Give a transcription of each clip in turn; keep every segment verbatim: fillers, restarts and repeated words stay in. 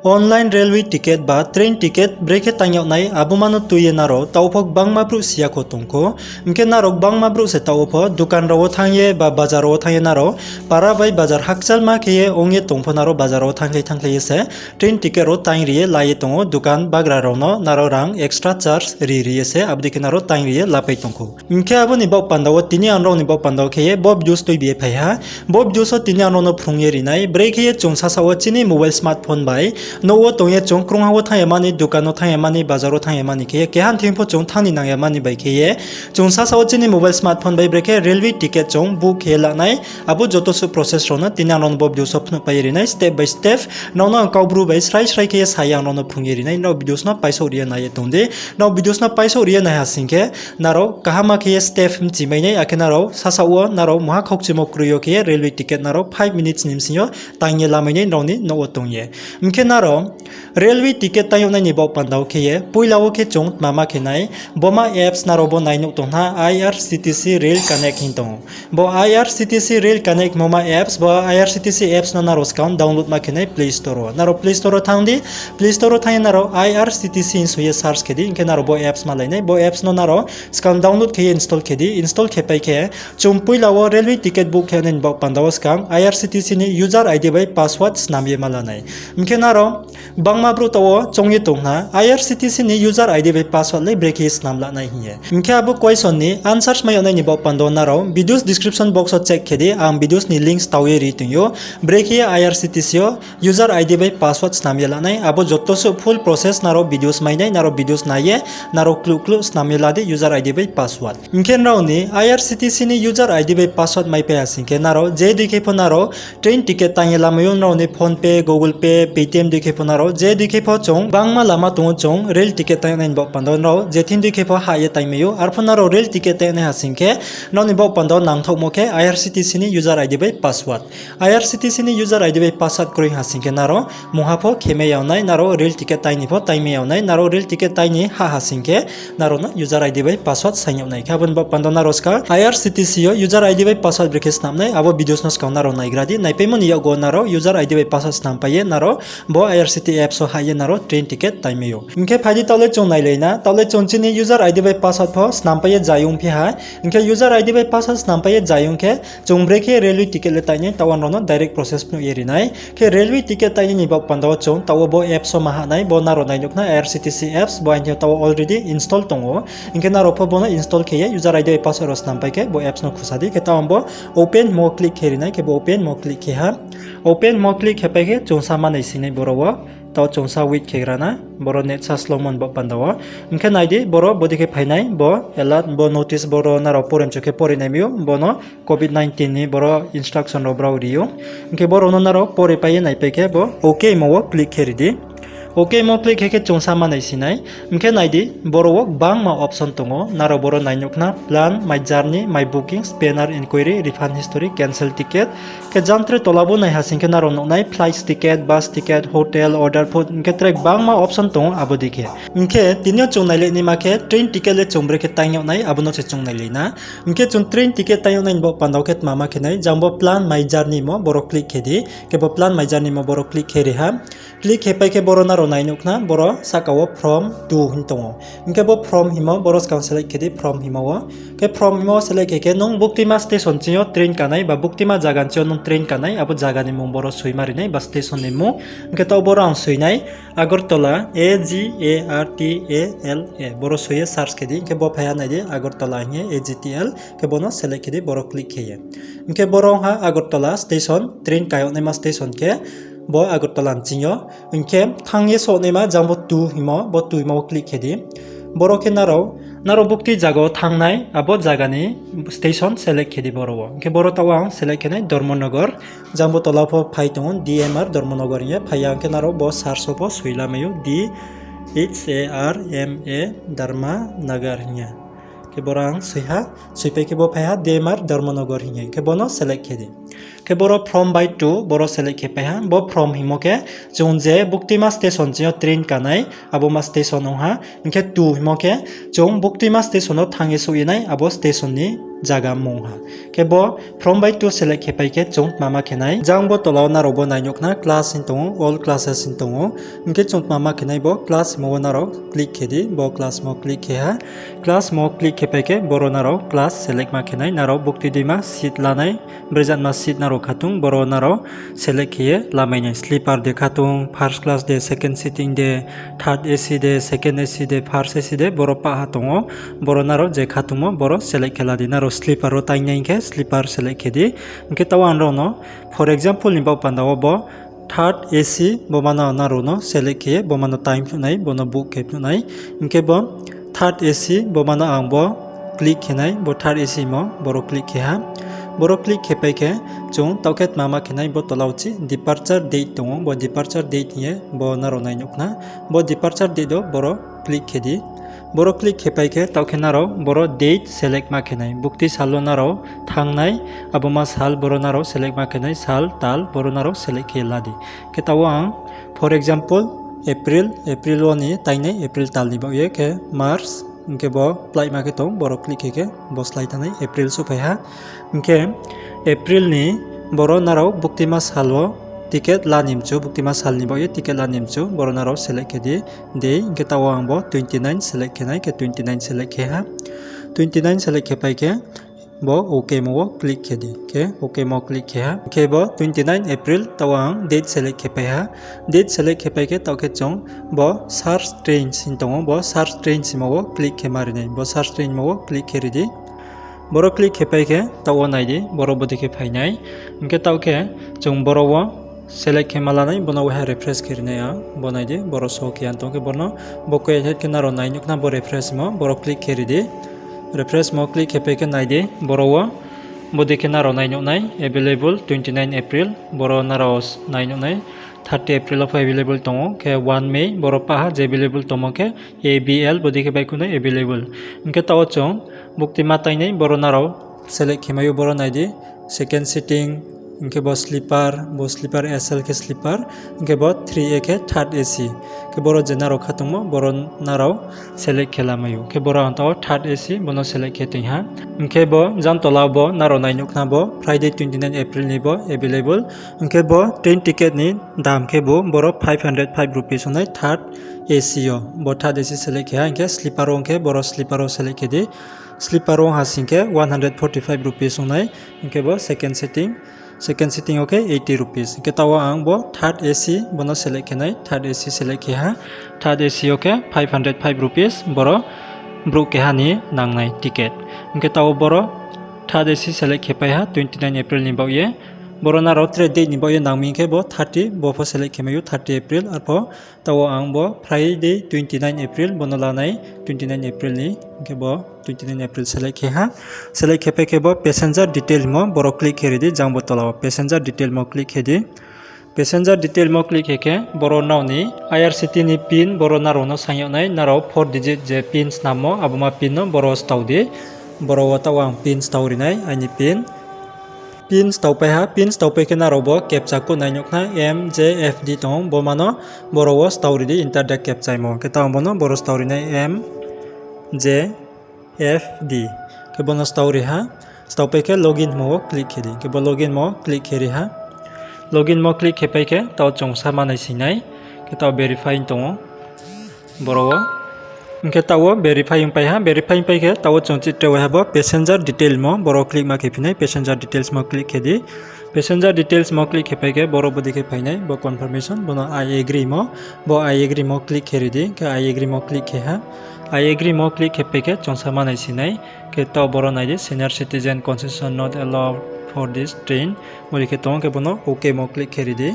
Online railway ticket ba train ticket brekhe tang yag nai, abo ma no tui ye nrao taoh wo pho gbangma brouh si ya kho tong kho. Hing khe nrao gbangma brouh se taoh wo pho dukan rao wo thanng ye ba bazar rao wo thanng ye nrao para bai bazar hakchalma khe ye ong ye tong pho nrao bazar rao wo thanngkhlai thanngkhlai ye se train ticket rao tang ri ye la ye tong ou, dukan bagra rao no nrao rang extra charge ri ri ye se abo dei khe nrao tang ri ye lapai tong kho. Hing khe abo ni baoh panda wo tini ang nrao ni baoh panda wo khe ye bo videos tuibi ye phai ha. Bo videos wo tini ang nrao no phrung ye ri nai, brekhe ye chung sasaoh wo chini mobile smartphone bai nouh wo tong ye chung krungha wo thanng ya mani, dukan wo thanng ya mani, bazar wo thanng ya mani khe ye, keha thing pho chung thanng ni nang ya mani bai khe ye, chung sasaoh wo chini mobile smartphone bai brekhe railway ticket chung book khe ye la nai, abo joto suh process rao no tini ang nrao no bo videos wo phnuhpai ye ri nai, step by step. Nrao no ang Kaubru bai srai srai khe ye sa ye ang nrao no phrung ye ri nai, nrao videos no paisouh ri ye nai ye tong di. Nrao videos no paisouh ri ye nai ha sing khe, nrao kaham khe ye step mchimai nai, akhe nrao sasaoh wo nrao mungha khaukchimo kroi yo khe ye railway ticket nrao five minutes ni bsing yo tang ye lamai nai nrao ni nouh wo tong ye. Hing khe nrao railway ticket tang yag nai ni baoh panda wo khe ye, poila wo khe chung tma ma khe nai, bo ma apps nrao bo nai nuh tong na, I R C T C Rail Connect hing tong ou. Bo I R C T C Rail Connect hingmo ma apps, bo I R C T C apps no nrao skang download ma khe nai Play Store wo. Nrao Play Store wo thanng di, Play Store wo thanng ye nrao I R C T C hing soi ye search khe di, hing khe nrao bo apps malai nai, bo apps no nrao skang download khe ye install khe di, install khe pai khe, chung poila wo railway ticket book khe nai ni baoh panda wo skang I R C T C ni user I D bai password snam ye ma la nai. Hing khe nrao gbangma brouh taoh wo choung ye tong na, I R C T C ni user I D bai password le brekhe ye snam la nai hing ye. Hing khe abo question ni answers mai yag nai ni baoh panda wo nrao videos description box wo check khe di, ang videos ni links tao ye ri tong ou. Brekhe ye I R C T C yo user I D bai password snam ye la nai, abo joto suh full process nrao videos mai nai, nrao videos nai ye, nrao kluh kluh snam ye la di user I D bai password. Hing khe nrao ni I R C T C ni user I D bai password maipai ha sing khe nrao je dei khe pho nrao train ticket tang ye lamai ou, nrao ni PhonePe, Google Pay, Paytm dei khe pho nrao je dei khe pho chung gbangma lama tong ou chung rail ticket tang nai ni baoh panda wo nrao je thing dei khe pho hah ye tangmai ou. Arphuh nrao rail ticket tang nai ha sing khe nrao ni baoh panda wo nangthaohmo khe I R C T C ni user I D bai password. I R C T C ni user I D bai password kroi ha sing khe nrao mungha pho khemai yag nai, nrao rail ticket tang ni pho tangmai yag nai, nrao rail ticket tang ni hah ha sing khe nrao no user I D bai password saing yag nai. Khe abo ni baoh panda wo nrao skang I R C T C yo user I D bai password brekhe snam nai, abo videos no skang nrao naigra di. Naipaimo ni yakgu wo nrao user I D bai password snampai ye nrao bo I R C T apps wo hah ye nrao train ticket tangmai ou. Hing khe phai di, taoh le chung nailai na, taoh le chung chini user I D bai password pho snampai ye zai ongphi ha. Hing khe user I D bai password snampai ye zai ong khe, chung brekhe railway ticket le tang nai, taoh ang nrao no direct process phnuh ye ri nai. Khe railway ticket tang nai ni baoh panda wo chung taoh wo bo apps wo ma hah nai, bo nrao nai nuh khna I R C T C apps, bo aini taoh wo already install tong ou. Hing khe nrao pho bo no install khe ye user I D bai password rao snampai khe bo apps no khusa di. Khe taoh ang bo open hingmo click khe ri nai, khe bo open hingmo click khe ha. Open hingmo click khe pai khe chung sa manai sing nai boro wo. Taoh chung sa wait khe gra na, boro net sa slow mo ni baoh panda wo. Hing khe nai di, boro bodei khe phai nai, bo alert, bo notice boro nrao pore mchu khe pore nai mi ou, bo no covid nineteen ni boro instruction rao brao ri ou. Hing khe boro no nrao pore pai ye naipai khe bo OK hingmo wo click khe ri di. OK hingmo click khe khe chung sa manai sing nai. Hing khe nai di, boro wo gbangma option tong ou, nrao boro nai nuh khna, plan, my journey, my booking, spanner, inquiry, refund history, cancel ticket. Khe jang tre tola bo nai ha sing khe nrao nuh nai flight ticket, bus ticket, hotel, order food, hing khe tre gbangma option tong ou abo dei khe. Hing khe tini yo chung nailai naima khe train ticket le chung brekhe tang yag nai, abo no se chung nailai na. Hing khe chung train ticket tang yag nai ni baoh panda wo khe tma ma khe nai, jang bo plan my journey mo boro click khe di. Khe bo plan my journey mo boro click khe ri ha. Click khe pai khe boro nrao nai nuh khna, boro sahka wo from to hing tong ou. Hing khe bo from hingmo boro skang select khe di, from hingmo wo. Khe from hingmo wo select khe khe nung buktima station ching yo train kanai ba buktima zaga ching yo nung train kanai, abo zaga ni mmung boro soi ma ri nai ba station ni mmung. Hing khe taoh boro ang soi nai Agartala, A G A R T A L A. Boro soi ye search khe di, hing khe bo phai ha nai di Agartala hing ye A G T L. Khe bo no select khe di, boro click khe ye. Hing khe boro ong ha Agartala station, train kai yag naima station khe bo Agartala ni ching yo. Hing khe thanng ye souh naima jang bo two hingmo, bo two hingmo wo click khe di. Boro khe nrao, nrao bukti zaga wo thanng nai, abo zaga ni station select khe di boro wo. Hing khe boro taoh wo ang select khe nai Dharmanagar, jang bo tola pho phai tong ou D M R Dharmanagar hing ye, phai ya hing khe nrao bo search wo pho soi lamai ou D H A R M A Dharmanagar hing ye. Khe boro ang soi ha, soipai khe bo phai ha D M R Dharmanagar hing ye, khe bo no select khe di. Khe boro from by to boro select khe pai ha. Bo from hingmo khe chung je buktima station ching yo train kanai, abo ma station ong ha. Hing khe to hingmo khe chung buktima station wo thanng ye souh ye nai, abo station ni zaga mung ha. Khe bo from by to select khe pai khe chung tma ma khe nai. Jang bo tola wo nrao bo nai nuh khna class hing tong ou, all classes hing tong ou. Hing khe chung tma ma khe nai, bo class hingmo wo nrao click khe di, bo class mo click khe ha. Class mo click khe pai khe boro nrao class select ma khe nai, nrao bukti deima seat lanai, brezatma seat nrao khatung, boro nrao select khe ye lamai nai. Sleeper de khatung, first class de, second sitting de, third A C de, second A C de, first A C de, boro pah ha tong ou, boro nrao je khatungmo boro select khe la di. Nrao sleeper wo taingnai hing khe sleeper select khe di. Hing khe taoh ang nrao no, for example ni baoh panda wo bo third A C bo ma no nrao no select khe ye bo ma no taing phnuh nai, bo no book khe phnuh nai. Hing khe bo third A C bo ma no ang bo click khe nai, bo third A C mo boro click khe ha. Boro click khe pai khe chung taoh khe tma ma khe nai, bo tola uchih departure date tong ou, bo departure date hing ye bo nrao nai nuh khna. Bo departure date wo boro click khe di. Boro click khe pai khe taoh khe nrao boro date select ma khe nai, bukti sal wo nrao thanng nai, abo ma sal boro nrao select ma khe nai, sal tal boro nrao select khe la di. Khe taoh wo ang, for example, April, April wo ni taingnai, April tal ni baoh ye khe March, hing khe bo pláima khe tong, boro click khe khe bo slái thanng nai, April souhphai ha. Hing khe April ni boro nrao buktima sal wo ticket la ni mchu, buktima sal ni baoh ye ticket la ni mchu, boro nrao select khe di, dei, hing khe taoh wo ang bo twenty nine select khe nai, khe twenty nine select khe ha. Twenty nine select khe pai khe bo OK mo wo click khe di, khe OK mo click khe ha. Khe bo twenty nine April, taoh wo ang date select khe pai ha. Date select khe pai khe taoh khe chung bo search trains hing tong ou, bo search trains hingmo wo click khe ma ri nai, bo search train mo wo click khe ri di. Boro click khe pai khe taoh wo nai di, boro bodei khe phai nai. Hing khe taoh khe chung boro wo select khe ma la nai, bo no waiha refresh khe ri nai ang, bo nai di, boro show khe ya tong khe boro no, bo khe khe nrao nai nuh khna bo refresh mo, boro click khe ri di. Refresh mo click khe pai khe nai di, boro wo bodei khe nrao nai nuh nai, available twenty nine April, boro nrao nai nuh nai, thirty April wo pho available tong ou, khe one May, boro pah ha je available tongmo khe A B L, bodei khe baihkhouh nai available. Hing khe taoh wo chung buktima taingnai, boro nrao select khe mai ou, boro nai di, second sitting, hing khe bo sleeper, bo sleeper S L khe sleeper, hing khe bo three A khe third A C. Khe boro je nrao khatungmo, boro nrao select khe la mai ou. Khe boro ang taoh third A C bo no select khe toing ha. Hing khe bo jang tola bo nrao nai nuh khna bo Friday twenty nine April ni bo available. Hing khe bo train ticket ni dam khe bo boro five hundred five rupees ong nai third A C yo. Bo third A C select khe ha, hing khe sleeper ong khe boro sleeper wo select khe di. Sleeper ong ha sing khe one hundred forty five rupees ong nai, hing khe bo second sitting, second sitting yo khe eighty rupees. Hing khe taoh wo ang bo third A C bo no select khe nai, third A C select khe ha. Third A C yo khe five hundred five rupees, boro brouh keha ni nang nai ticket. Hing khe taoh wo boro third A C select khe pai ha twenty nine April ni baoh ye. Boro nrao tre date ni baoh ye nang mi hing khe bo thirty, bo pho select khe mai ou thirty April, arpho taoh wo ang bo Friday twenty nine April bo no la nai, twenty nine April ni, hing khe bo twenty nine April select khe ha. Select khe pai khe bo passenger detail hingmo boro click khe ri di, jang bo tola wo passenger detail mo click khe di. Passenger detail mo click khe khe boro nrao ni I R C T ni pin boro nrao no saing yag nai, nrao four digit je pin snammo, abo ma pin no boro stao di. Boro wo taoh wo ang pin stao ri nai, aini pin. Pin stao pai ha, pin stao pai khe nrao bo captcha code nai nuh khna M J F D tong ou, bo ma no boro wo stao ri di, enter the captcha hingmo. Khe taoh bo no boro stao ri nai M J F D. Khe bo no stao ri ha, stao pai khe login hingmo wo click khe di. Khe bo login mo click khe ri ha. Login mo click khe pai khe taoh chung sa ma naising nai. Khe taoh verify tong ou. Boro wo. Hing khe taoh wo verify ong pai ha, verify ong pai khe taoh wo chung chih tre waiha bo passenger detail mo boro click ma khe phi nai, passenger details mo click khe di. Passenger details mo click khe pai khe boro bodei khe phai nai, bo confirmation, bo no I agree mo, bo I agree mo click khe ri di, khe I agree mo click khe ha. I agree mo click khe pai khe chung sa ma naising nai, khe taoh boro nai di, senior citizen concession not allowed for this train, bodei khe tong ou, khe bo no OK mo click khe ri di.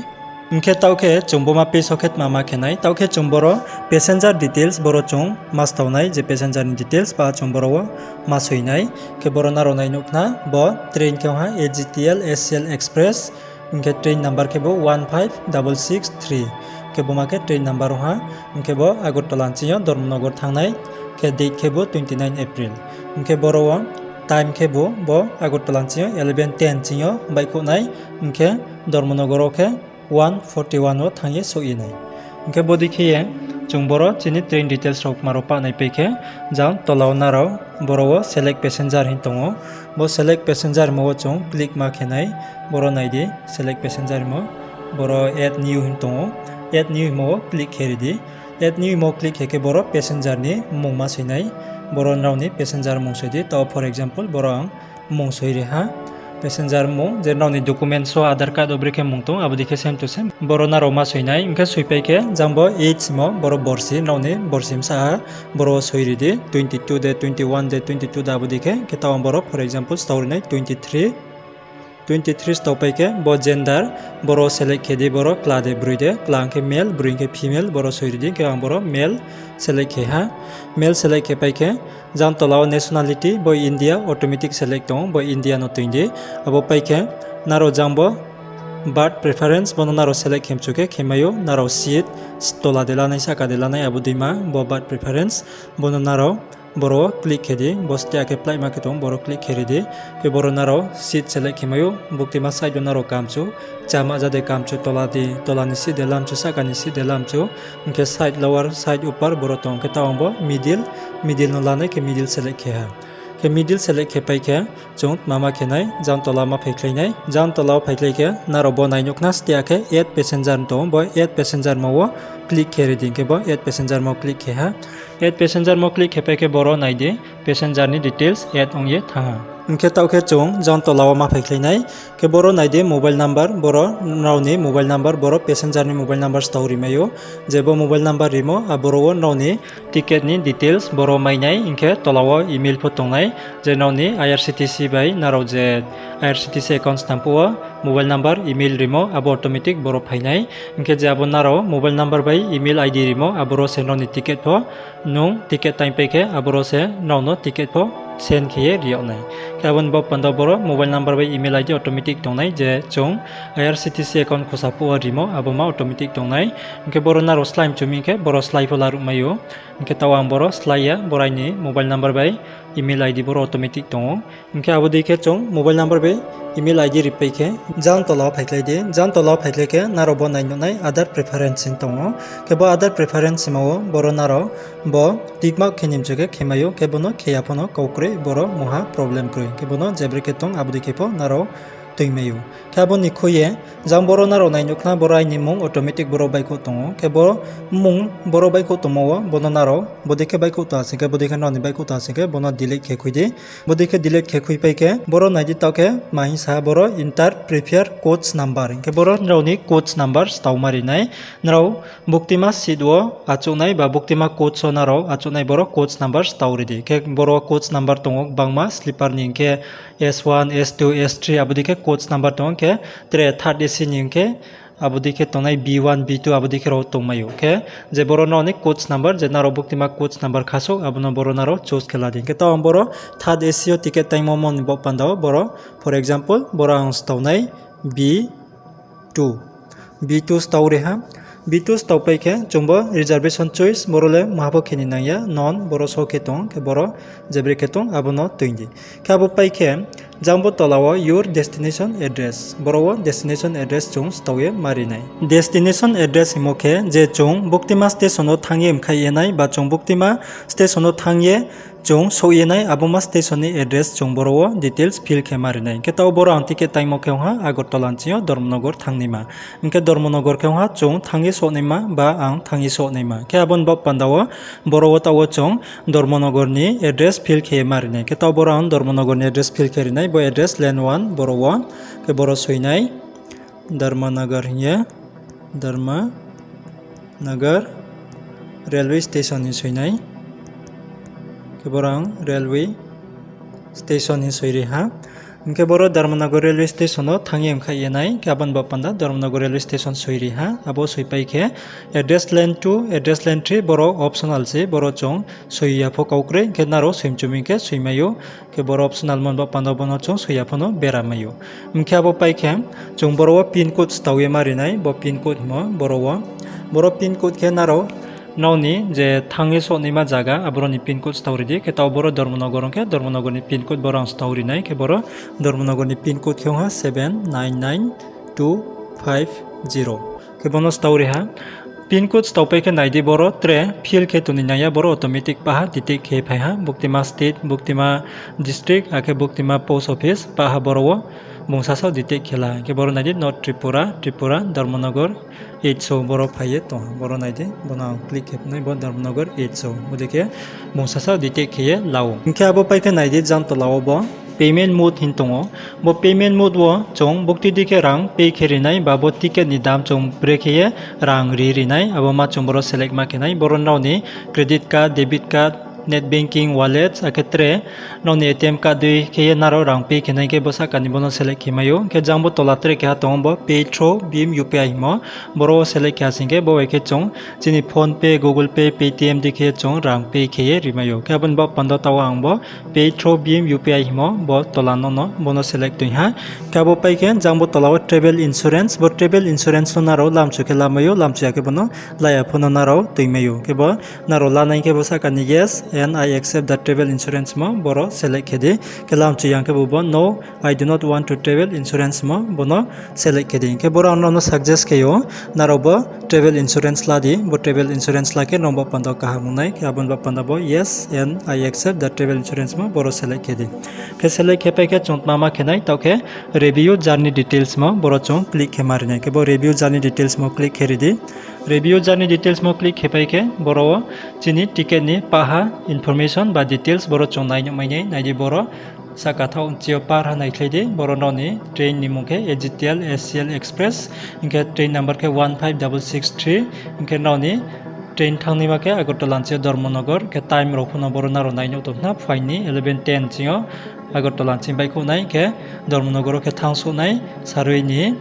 Hing khe taoh khe chung bo ma page wo khe tma ma khe nai, taoh khe chung boro passenger details boro chung ma stao nai, je passenger ni details ba chung boro wo ma soi nai. Khe boro nrao nai nuh khna bo train khe ong ha A G T L S C L Express, hing khe train number khe bo one five double six three. Khe bo ma khe train number ong ha, hing khe bo Agartala ni ching yo Dharmanagar thanng nai, khe date khe bo twenty nine April. Hing khe boro wo Time khebu bo Agartala ni ching yo eleven ten ching yo baihkhouh nai, hing khe Dharmanagar wo khe one forty one wo thanng ye souh ye nai. Hing khe bodei khe ye chung boro chini train details rao kma rao pah nai pai khe, jang tola wo nrao boro wo select passenger hing tong ou. Bo select passenger hingmo wo chung click ma khe nai, boro nai di select passenger hingmo, boro add new hing tong ou. Add new hingmo wo click khe ri di. Add new hingmo click khe khe boro passenger ni mmung ma soi nai. Boro nrao ni passenger mmung soi di. Taoh for example boro ang mmung soi ri ha. Passenger mmung, je nrao ni documents wo Aadhaar card wo brekhe mmung tong, abo dei khe same to same. Boro nrao ma soi nai, hing khe soipai khe jang bo age hingmo, boro borsi, nrao ni borsi bsa ha, boro wo soi ri di, twenty two de, twenty one de, twenty two de, abo dei khe. Hing khe taoh ang boro for example stao ri nai twenty three. Twenty three stao pai khe bo gender, boro select khe di, boro kla de broi de, kla hing khe male, broi hing khe female, boro soi ri di. Hing khe ang boro male select khe ha. Male select khe pai khe jang tola wo nationality, bo India automatic select tong ou, bo India no toing di. Abo pai khe nrao jang bo birth preference, bo no nrao select khe mchu khe khe mai ou, nrao seat, tola de lanai, sahka de lanai, abo deima bo birth preference, bo no nrao boro wo click khe di, bo stia khe phlaima khe tong, boro click khe ri di. Khe boro nrao seat select khe mai ou, buktima side wo nrao kamchu, chama ja de kamchu, tola ni seat de lamchu, sahka ni seat de lamchu, hing khe side, lower, side, upper boro tong. Khe taoh ang bo middle, middle no lanai khe middle select khe ha. Khe middle select khe pai khe chung tma ma khe nai, jang tola ma phaikhlai nai. Jang tola wo phaikhlai khe nrao bo nai nuh khna stia khe add passenger tong ou, bo add passenger mo wo click khe ri di. Hing khe bo add passenger mo click khe ha. Add passenger mo click khe pai khe boro nai di, passenger ni details add ong ye thanng ha. Hing khe taoh khe chung jang tola wo ma phaikhlai nai. Khe boro nai di mobile number, boro nrao ni mobile number, boro passenger ni mobile number stao ri mai ou. Je bo mobile number rimo, aboro wo nrao ni ticket ni details boro mai nai, hing khe tola wo email pho tong nai, je nrao ni I R C T C bai nrao je I R C T C account snam phuh wo mobile number, email rimo, abo automatic boro phai nai. Hing khe je abo nrao mobile number bai email I D rimo, aboro se nrao ni ticket pho, nung ticket time pai khe aboro se nrao no ticket pho send khe ye ri yag nai. Khe abo ni baoh panda boro mobile number bai email I D automatic tong nai, je chung I R C T C account khusa phuh wo rimo, abo ma automatic tong nai. Hing khe boro nrao slái mchu mi hing khe boro slái pho laruh mai ou. Hing khe taoh ang boro slái ya, boro aini mobile number bai email I D boro automatic tong ou. Hing khe abo dei khe chung mobile number bai email I D ripai khe jang tola wo phaikhlai di. Jang tola wo phaikhlai khe nrao bo nai nuh nai other preference hing tong ou. Khe bo other preference hingmo wo boro nrao bo tick mark khe ni mchu khe khe mai ou, khe bo no khe ya pho no kau kroi, boro mungha problem kroi. Khe bo no je brekhe tong abo dei khe pho nrao toing mai ou. Khe abo ni khui ye jang boro nrao nai nuh khna, boro aini mmung automatic boro baihkhouh tong ou. Khe bo mmung boro baihkhouh tongmo wo bo no nrao bodei khe baihkhouh tong ha sing khe, bodei khe nrao ni baihkhouh tong ha sing khe bo no delete khe khui di. Bodei khe delete khe khuipai khe boro nai di, taoh khe ma hing sa ha, boro enter preferred coach number. Hing khe boro nrao ni coach number stao ma ri nai. Nrao buktima seat wo achouh nai ba buktima coach wo nrao achouh nai, boro coach number stao ri di. Khe boro coach number tong ou gbangma sleeper ni, hing khe S one, S two, S three abo dei khe coach number tong ou. Hing khe tre third A C ni hing khe abo dei khe tongnai B one, B two abo dei khe rao tongmai ou. Khe je boro nrao ni coach number, je nrao buktima coach number khasouh, abo no boro nrao choose khe la di. Hing khe taoh ang boro third A C yo ticket taingmo mo ni baoh panda wo boro, for example, boro ang stao nai B two. B two stao ri ha. B two stao pai khe chung bo reservation choice, boro le maha pho khe ni nang ya, none, boro so khe tong, khe boro je brekhe tong, abo no toing di. Khe abo pai khe, jang bo tola wo your destination address. Boro wo destination address chung stao ye ma ri nai. Destination address hingmo khe je chung buktima station wo thanng ye mkhaih ye nai, ba chung buktima station wo thanng ye chung souh ye nai, abo ma station ni address chung boro wo details fill khe ma ri nai. Hing khe taoh boro ang ticket taingmo khe ong ha Agartala ni ching yo Dharmanagar thanng naima. Hing khe Dharmanagar khe ong ha chung thanng ye souh naima, ba ang thanng ye souh naima. Khe abo ni baoh panda wo boro wo taoh wo chung Dharmanagar ni address fill khe ma ri nai. Khe taoh boro ang Dharmanagar ni address fill khe ri nai, bo address lane one boro wo. Khe boro soi nai Dharmanagar hing ye, Dharmanagar railway station hing soi nai. Khe boro ang railway station hing soi ri ha. Hing khe boro Dharmanagar railway station wo thanng ye mkhaih ye nai, khe abo ni baoh panda Dharmanagar railway station soi ri ha. Abo soi pai khe address lane two, address lane three boro optional se, boro chung soi ya pho kau kroi, hing khe nrao soi mchu mi hing khe soi mai ou. Khe boro optional mo ni baoh panda wo bo no chung soi ya pho no bera mai ou. Hing khe abo pai khe chung boro wo pin code stao ye ma ri nai, bo pin code hingmo boro wo. Boro pin code khe nrao Nrao ni je thanng ye souhnaima zaga, aboro ni pin code stao ri di. Khe taoh boro Dharmanagar ong khe, Dharmanagar ni pin code boro ang stao ri nai. Khe boro Dharmanagar ni pin code khe ong ha seven nine nine two five zero. Khe bono stao ri ha. Pin code staopai khe nai di, boro tre fill khe tong ni nang ya, boro automatic pah ha, detect khe phai ha. Buktima state, buktima district, akhe buktima post office pah ha boro wo. Bung sasaoh detect khe la ha. Khe boro nai di, North Tripura, Tripura, Dharmanagar, H O boro phai ye tong ha. Boro nai di, bono ang click khe nai, bo Dharmanagar H O. Bodei khe bung sasaoh detect khe ye la ou. Hing khe abo pai khe nai di, jang tola wo bo payment mode hing tong ou. Bo payment mode wo chung bukti di khe rang pay khe ri nai, ba bo ticket ni dam chung brekhe ye rang ri ri nai, abo ma chung boro select ma khe nai. Boro nrao ni credit card, debit card, net banking, wallet, akhe tre nrao ni A T M card dei khe ye nrao rang pay khe nai khe bo sahka ni bono select khe mai ou. Khe jang bo tola tre keha tong ou bo pay through BHIM U P I hingmo, boro wo select khe ha sing khe bo bai khe chung chini PhonePe, Google Pay, Paytm dei khe chung rang pay khe ye ri mai ou. Khe abo ni baoh panda taoh ang bo pay through BHIM U P I hingmo bo tola no no bono select toing ha. Khe abo pai khe jang bo tola wo travel insurance, bo travel insurance no nrao lamchu khe la mai ou, lamchu ya khe bono la ya pho no nrao toi mai ou. Khe bo nrao la nai khe bo sahka ni yes and I accept the travel insurance mo boro select khe di. Khe lamchu ya khe bo bo no, I do not want to travel insurance mo bono select khe di. Khe boro ang nrao no suggest khe ou, nrao bo travel insurance la di, bo travel insurance la khe nrao baoh panda kaham ong nai. Khe abo ni baoh panda bo yes and I accept the travel insurance mo boro select khe di. Khe select khe pai khe chung tma ma khe nai, taoh khe review journey details mo boro chung click khe ma ri nai. Khe bo review journey details mo click khe ri di. Review journey details mo click khe pai khe boro wo chini ticket ni pah ha information ba details boro chung nai nuh mai nai. Nai di boro sahka thaoh chi yo par ha naikhlai di. Boro nrao ni train ni mung khe A G T L, S C L Express, hing khe train number khe one five double six three, hing khe nrao ni train thanngnaima khe Agartala ni chi yo Dharmanagar, khe time rao pho no boro nrao nai nuh tong khna, phuaing ni eleven ten ching yo Agartala ni ching baihkhouh nai, khe Dharmanagar wo khe thanng souh nai sarui ni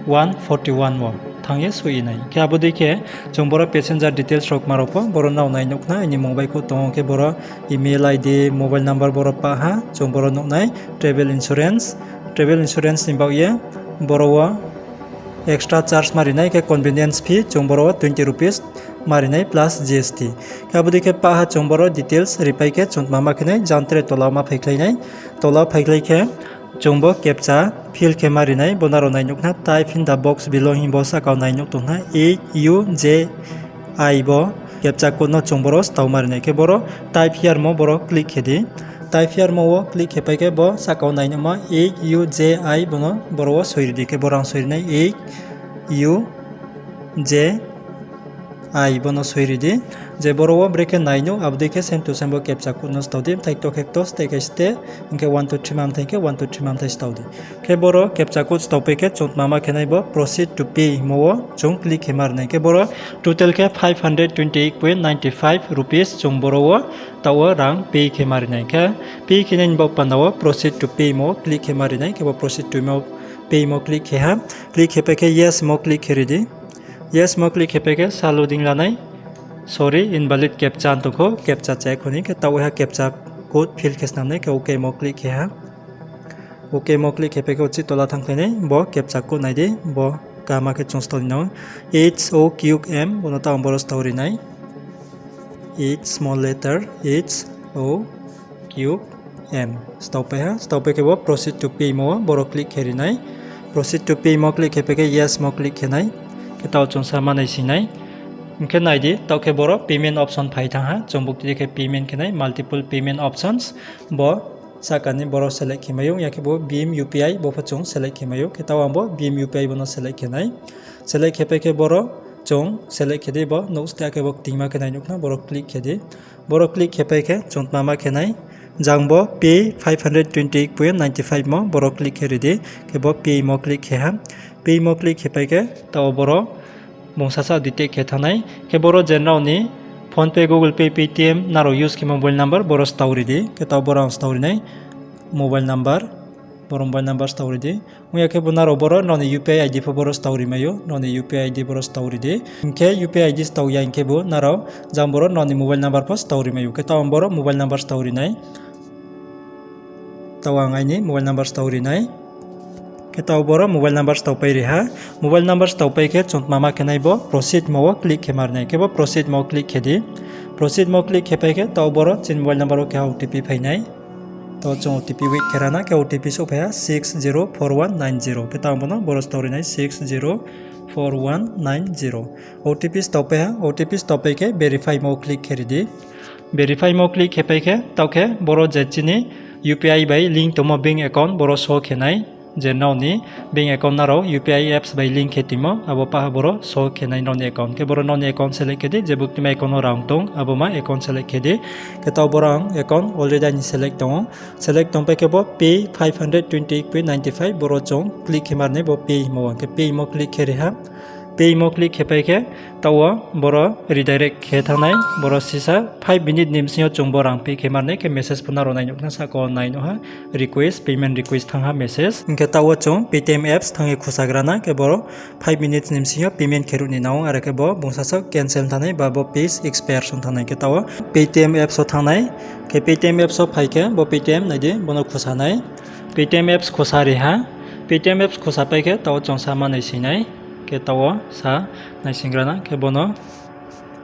one forty one wo thanng ye souh ye nai. Khe abo dei khe chung boro passenger details rao kma rao pho boro nrao nai nuh khna, aini mung baihkhouh tong ou, khe boro email I D, mobile number boro pah ha, chung boro nuh nai travel insurance. Travel insurance ni baoh ye boro wo extra charge ma ri nai, khe convenience fee chung boro wo twenty rupees ma ri nai plus G S T. Khe abo dei khe pah ha chung boro details ri pai khe chung tma ma khe nai, jang tre tola wo ma phaikhlai nai. Tola wo phaikhlai khe chung bo captcha fill khe ma ri nai, bo nrao nai nuh khna, type in the box below hing bo sahka wo nai nuh tong khna, H U J I bo captcha code no chung boro stao ma ri nai. Khe boro type here mo boro click khe di. Type here mo wo click khe pai khe bo sahka wo nai nuhmo H U J I bono boro wo soi ri di. Khe boro ang soi ri nai H U J I bono soi ri di. Je boro wo brekhe nai nuh, abo dei khe same to same bo captcha code no stao di. Bthai kto khe kto, steh khe steh, hing khe one two three ma bthai khe one two three ma bthai stao di. Khe boro captcha code stao pai khe chung tma ma khe nai bo proceed to pay hingmo wo chung click khe ma ri nai. Khe boro total khe five hundred twenty eight point nine five rupees chung boro wo taoh wo rang pay khe ma ri nai. Khe pay khe nai ni baoh panda wo proceed to pay mo click khe ma ri nai. Khe bo proceed to pay mo click khe ha. Click khe pai khe yes mo click khe ri di. Yes mo click khe pai khe sa loading la nai. Sorry, invalid captcha tong kho, captcha chai kho ni, khe taoh ha captcha code fill khe snam nai, khe OK mo click khe ha. OK mo click khe pai khe uchih tola thanngkhlai nai, bo captcha code nai di, bo kaham khe chung stao ni nang. H O cube M, bono taoh ang boro stao ri nai. H small letter, H O cube M. Stao pai ha, stao pai khe bo proceed to pay mo, boro click khe ri nai. Proceed to pay mo click khe pai khe yes mo click khe nai. Khe taoh chung sa ma nai si nai. Hing khe nai di, taoh khe boro payment option phai thanng ha. Chung bukti di khe payment khe nai, multiple payment options. Bo sahka ni boro select khe mai ou, ya khe bo BHIM U P I bo pho chung select khe mai ou. Khe taoh ang bo BHIM U P I bono select khe nai. Select khe pai khe boro chung select khe di, bo nouh ste khe bo ktingma khe nai nuh khna, boro click khe di. Boro click khe pai khe chung tma ma khe nai, jang bo pay five hundred twenty eight point nine five mo boro click khe ri di. Khe bo pay mo click khe ha. Pay mo click khe pai khe taoh boro bung sasaoh detect khe thanng nai. Khe boro je nrao ni PhonePe, Google Pay, Paytm nrao use khe mobile number boro stao ri di. Khe taoh boro ang stao ri nai mobile number, boro mobile number stao ri di. Ong ya khe bo nrao boro nrao ni U P I I D pho boro stao ri mai ou, nrao ni U P I I D boro stao ri di. Hing khe U P I I D stao ya hing khe bo nrao jang boro nrao ni mobile number pho stao ri mai ou. Khe taoh ang boro mobile number stao ri nai. Taoh ang aini mobile number stao ri nai. Khe taoh boro mobile number staopai ri ha. Mobile number staopai khe chung tma ma khe nai bo proceed mo wo click khe mar nai. Khe bo proceed mo click khe di. Proceed mo click khe pai khe taoh boro chini mobile number wo keha O T P phai nai. Taoh chung O T P wait khe ra na, khe O T P souhphai ha six zero four one nine zero. Khe taoh bo no boro staoh ri nai six zero four one nine zero. O T P staopai ha, O T P staopai khe verify mo click khe ri di. Verify mo click khe pai khe, taoh khe boro je chini U P I bai link tongmo bank account boro show khe nai. Je nrao ni bank account nrao U P I apps bai link khe tongmo, abo pah boro show khe nai nrao ni account. Khe boro nrao ni account select khe di, je buktima account wo rang tong, abo ma account select khe di. Khe taoh boro ang account already aini select tong ou. Select tongpai khe bo pay five hundred twenty-eight point ninety-five, boro chung click khe mar nai bo pay himo, ang khe pay mo click khe ri ha. Pay mo click khe pai khe, taoh wo boro redirect khe thanng nai, boro sisa five minute ni bsing yo chung bo rang pay khe mar nai, khe message pho nrao nai nuh khna sahka wo nai nuh ha, request, payment request thanng ha message. Hing khe taoh wo chung Paytm apps thanng ye khusagra na, khe boro five minutes ni bsing yo payment khe ruh ni nang ou, are khe bo bung sasaoh cancel thanng nai ba bo page expire song thanng nai. Khe taoh wo Paytm apps wo thanng nai, khe Paytm apps wo phai khe bo Paytm nai di, bo no khusa nai. Paytm apps khusa ri ha. Paytm apps khusa pai khe taoh wo chung sa ma naising nai. Khe taoh wo sa naisinggra na, khe bo no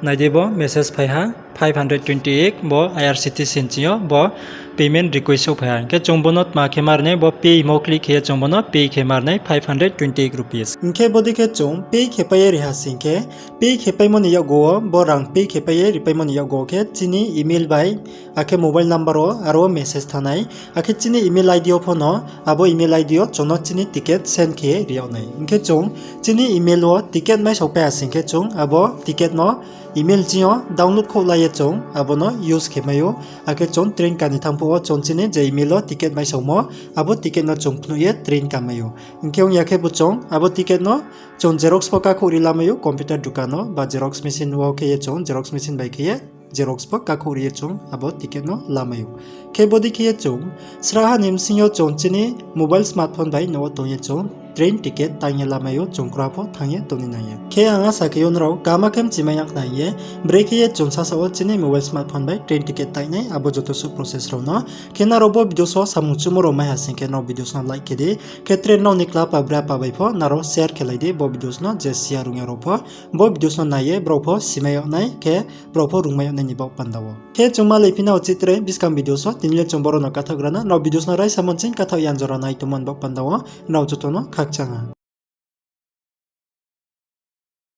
nai di, bo message phai ha, five hundred twenty-eight, bo I R C T C ni ching yo bo payment request souhphai ha. Hing khe chung bo no tma khe mar nai, bo pay mo click khe ye chung bo no pay khe mar nai five hundred twenty-eight rupees. Hing khe bodei khe chung pay khe pai ye ri ha sing khe, pay khe paimo ni yakgu wo, bo rang pay khe pai ye ripaimo ni yakgu wo khe chini email bai, akhe mobile number wo aro wo message thanng nai. Akhe chini email I D yo pho no, abo email I D yo chung no chini ticket send khe ye ri yag nai. Hing khe chung chini email wo ticket maisao pai ha sing khe chung abo ticket no email ching yo download khouh la ye chung abo no use khe mai ou. Akhe chung train ka ni thanng phuh wo chung chini je email wo ticket maisaomo, abo ticket no chung phnuh ye train ka mai ou. Hing khe ong ya khe bo chung abo ticket no chung xerox pho kakhouh ri lamai ou computer dukan no, ba xerox machine wo khe ye chung xerox machine bai khe ye xerox pho kakhouh ri ye chung abo ticket no lamai ou. Khe bodei khe ye chung sraha ni bsing yo chung chini mobile smartphone bai nouh wo tong ye chung train ticket tang ye lamai ou, chung kra pho thanng ye tong ni nang ya. Khe ang asa khe ou nrao kaham khe mchimai ya khna hing ye, brekhe ye chung sasaoh wo chini mobile smartphone bai train ticket tang nai, abo joto suh process rao no. Khe nrao bo videos wo samung chumo rao mai ha sing khe nrao videos no like khe di. Khe train nrao ni kla pa bra pa bai pho nrao share khe lai di bo videos no, je siya rung ya rao pho bo videos no nai ye brao pho simai yag nai, khe brao pho rungmai yag nai ni baoh panda wo. Khe chung malai phi nao chi tre buskang videos wo, tini le chung boro no kathaohgra na, nrao videos no raisa mon ching kathaoh yan jora nai tongmo ni baoh panda wo nrao joto no khakchang ha.